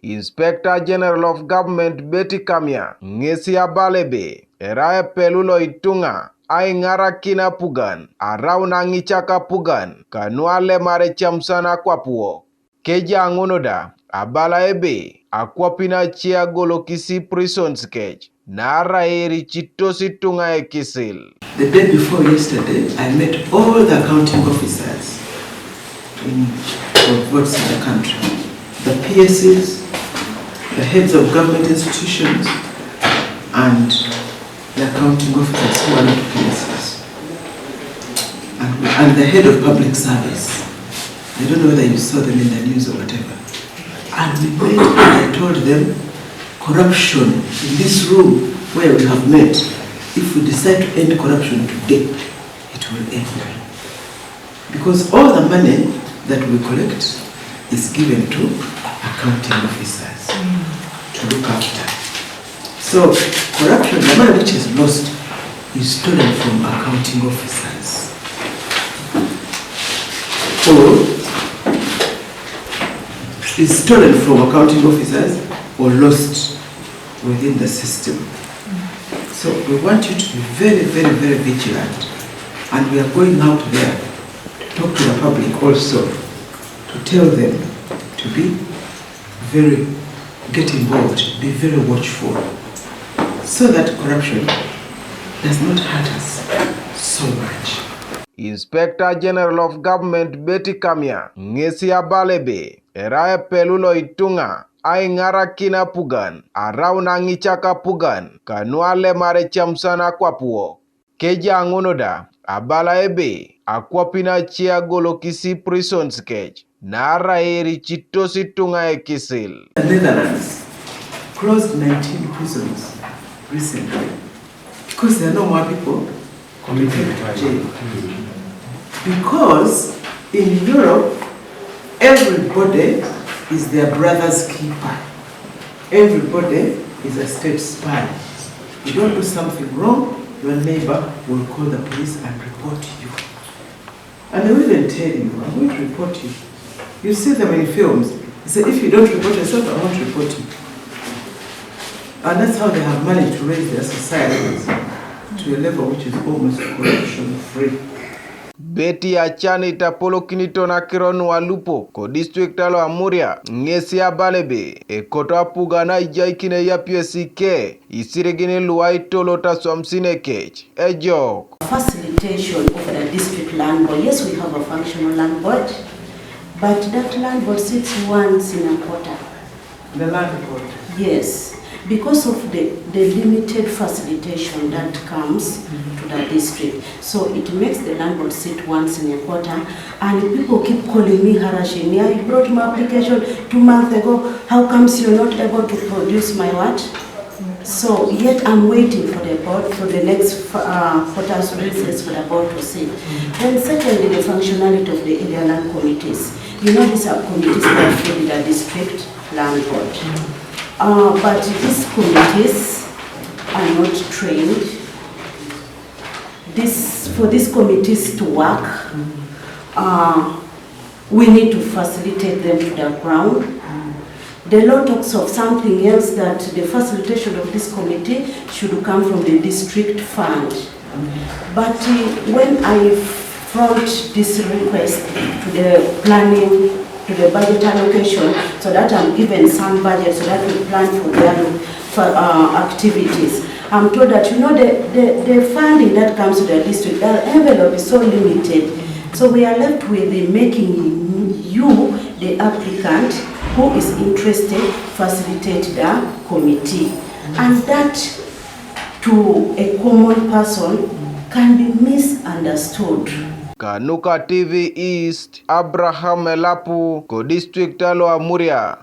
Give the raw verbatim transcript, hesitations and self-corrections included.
Inspector General of Government Betty Kamya ŋesi abala ebe erai epelu lo ituŋa aiŋarakin apugan arau naŋic akapugan kanu alemar ecamusan akwap wok. Kejaa ŋun da abala ebe akwapin ace agolokisi prisons kec, naarai ericitos ituŋa ekisil. The day before yesterday, I met all the accounting officers in, of both sides of the country, the P S Es, the heads of government institutions, and the accounting officers who are not P S Es, and, and the head of public service. I don't know whether you saw them in the news or whatever. And we went and I told them, corruption in this room where we have met, if we decide to end corruption today, it will end. Because all the money that we collect is given to accounting officers to look after. So, corruption, the money which is lost, is stolen from accounting officers. Or is stolen from accounting officers or lost within the system. So we want you to be very, very, very vigilant. And we are going out there to talk to the public also, to tell them to be very, get involved, be very watchful, so that corruption does not hurt us so much. Inspector General of Government Betty Kamya ŋesi abala ebe erai epelu lo ituŋa aiŋarakin apugan arau naŋic akapugan kanu alemar ecamusan akwap wok. Kejaa ŋun da abala ebe akwapin ace agolokisi prisons kec, naarai ericitos ituŋa ekisil. The Netherlands closed nineteen prisons recently because there are no more people committed to jail. Because in Europe, everybody is their brother's keeper. Everybody is a state spy. You don't do something wrong, your neighbor will call the police and report you. And they will even tell you, "I'm going to report you." You see them in films. They say, "If you don't report yourself, I won't report you." And that's how they have managed to raise their societies to a level which is almost corruption free. Betty Achan itapolokinito nakiro nu alupo ko district alo Amuria ŋesi abala ebe ekoto apugan aijaikin eyapiesi ke isirigin lu aitolot aswamisin ekec. Ejok. Facilitation of the district land board. Yes, we have a functional land board, but that land board sits once in a quarter. The land board. Yes, because of the, the limited facilitation that comes to the district. So it makes the land board sit once in a quarter, and people keep calling me, harassing me. "I brought my application two months ago. How comes you're not able to produce my what?" So yet I'm waiting for the board, for the next uh, quarter's recess for the board to sit. Then secondly, the functionality of the area land committees. You know, these are committees that feed the district land board. Uh, but these committees are not trained. This, for these committees to work, uh, we need to facilitate them to the ground. The law talks of something else, that the facilitation of this committee should come from the district fund. But uh, when I front this request to the planning, to the budget allocation, so that I'm given some budget so that we plan for the other for uh, activities, I'm told that, you know, the, the, the funding that comes to the district, the envelope is so limited. So we are left with the making you, the applicant, who is interested, facilitate the committee. And that, to a common person, can be misunderstood. Kanuka T V East, Abraham Elapu, ko district alo Amuria.